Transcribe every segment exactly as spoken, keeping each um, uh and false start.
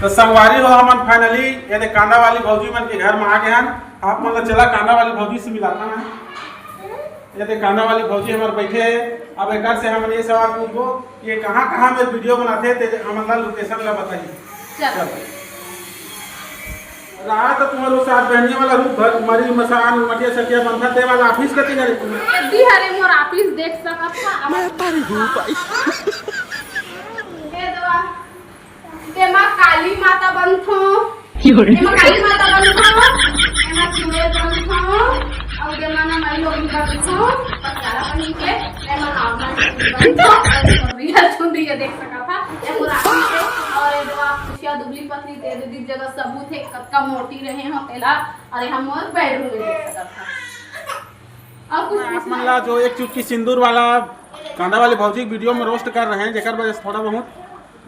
तो संगवारी हो, हमन finally ये दे कांदा वाली भौजी मन के घर में आ गए हन। आप मन ला चला कांदा वाली भौजी से मिलाता मैं। ये दे कांदा वाली भौजी हमर बैठे हे। अब एकर से हमन ये सवाल पूछबो कि ये कहाँ कहाँ में video बनाथे, ते हमन ला location ला बताही। चल। चल। रहा तो तुम्हारो साथ बहनिया वाला रूप भर मरी मसान मटिया सटिया बंधा ते वाला office कति करे तुम्हें? एदी हरे मोर office देख सकत हा। मैं तारी हूँ भाई। दे दवा। तेमा काली माता बनथो। योरे। तेमा काली माता बनथो। तेमा चुड़ैल बनथो। अउ तेमा ना माई लोग बनथो। पटियाला पहिन के, तेमा normal बनथो। अउ रियल चुंदी ये देख सकत हा। ये पूरा से, अउ ये दवा कुसिया दुबली पतली ते दीदी जगह सबूत हे, कतका मोटी रहे हो तेला। अरे हम मोर bedroom में देख सकत हा। अउ कुछ आप मन ला जो एक चुटकी सिंदूर वाला कांदा वाली भौजी के video में roast कर रहे हैं, जेकर वजह से थोड़ा बहुत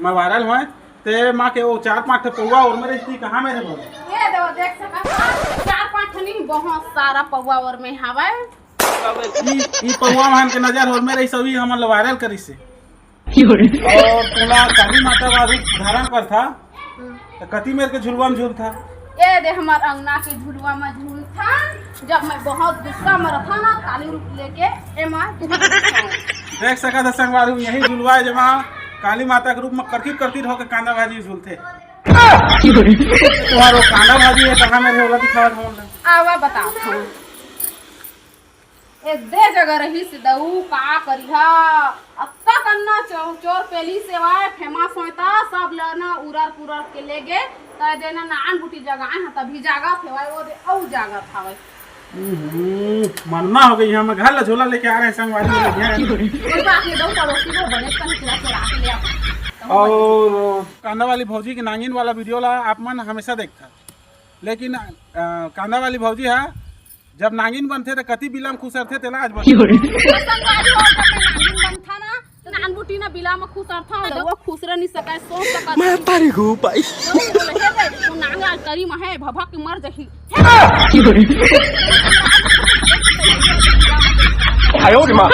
मैं viral होए। ते माँ के वो चार पाँच ठे पौवा ओरमे रहिस, कहाँ में रे बोल? ये दो देख सकत हव, चार पाँच ठे नहीं, बहुत सारा पौवा ओरमे हवय। ई, ई पौवा मन के नजर ओरमे रहिस, अभी हमन ला viral करिस हे। अउ तोला काली माता का रूप धारण करथा, तो कति मेर के झुलवा में झूलथा? ये दे हमर अंगना के झुलवा में झूलथा। जब मैं बहुत गुस्सा में रथा ना, काली रूप लेके एमा झूलथा। देख सकत ह संगवारी, यही झुलवा हे, जेमा काली माता के रूप में करकिट करकिट होके कांदा भाजी झूलथे। तुम्हारो कांदा भाजी हे, कहाँ में हे, ओला दिखावत हमन ला। आवा बतावत हव। ए दे जगह रहिस दऊ, का करिहा? अतका कन्ना चो-, चोर पेली सेवाय famous होय ता, सब ल ना उरर पुरर के ले गे, त देना नान गुटी जगह हे, तभी जागत हेवय, वो दे अउ जागत हवय। हम्म, मरना हो गई, हम घर ला झोला लेके आ रहे हैं संगवारी में, ध्यान। कोई बात नहीं, दऊ पड़ोसी को बने कन किला चोरा के ले आओ। अउ कांदा वाली भौजी के नागिन वाला video ला आप मन हमेशा देखथा, लेकिन, अ, कांदा वाली भौजी हा जब नागिन बनथे त कति बिला म खुसरथे तेला आज बता। अरे संगवारी हो, जब मैं नागिन बनथा ना, त नान बुटी ना बिला म खुसरथा, त वो खुसर नहीं सकय, सो सकत। मैं तारी हूँ भाई। तो नांग आज करी म हे, भभक के मर जही। आयो रे माँ।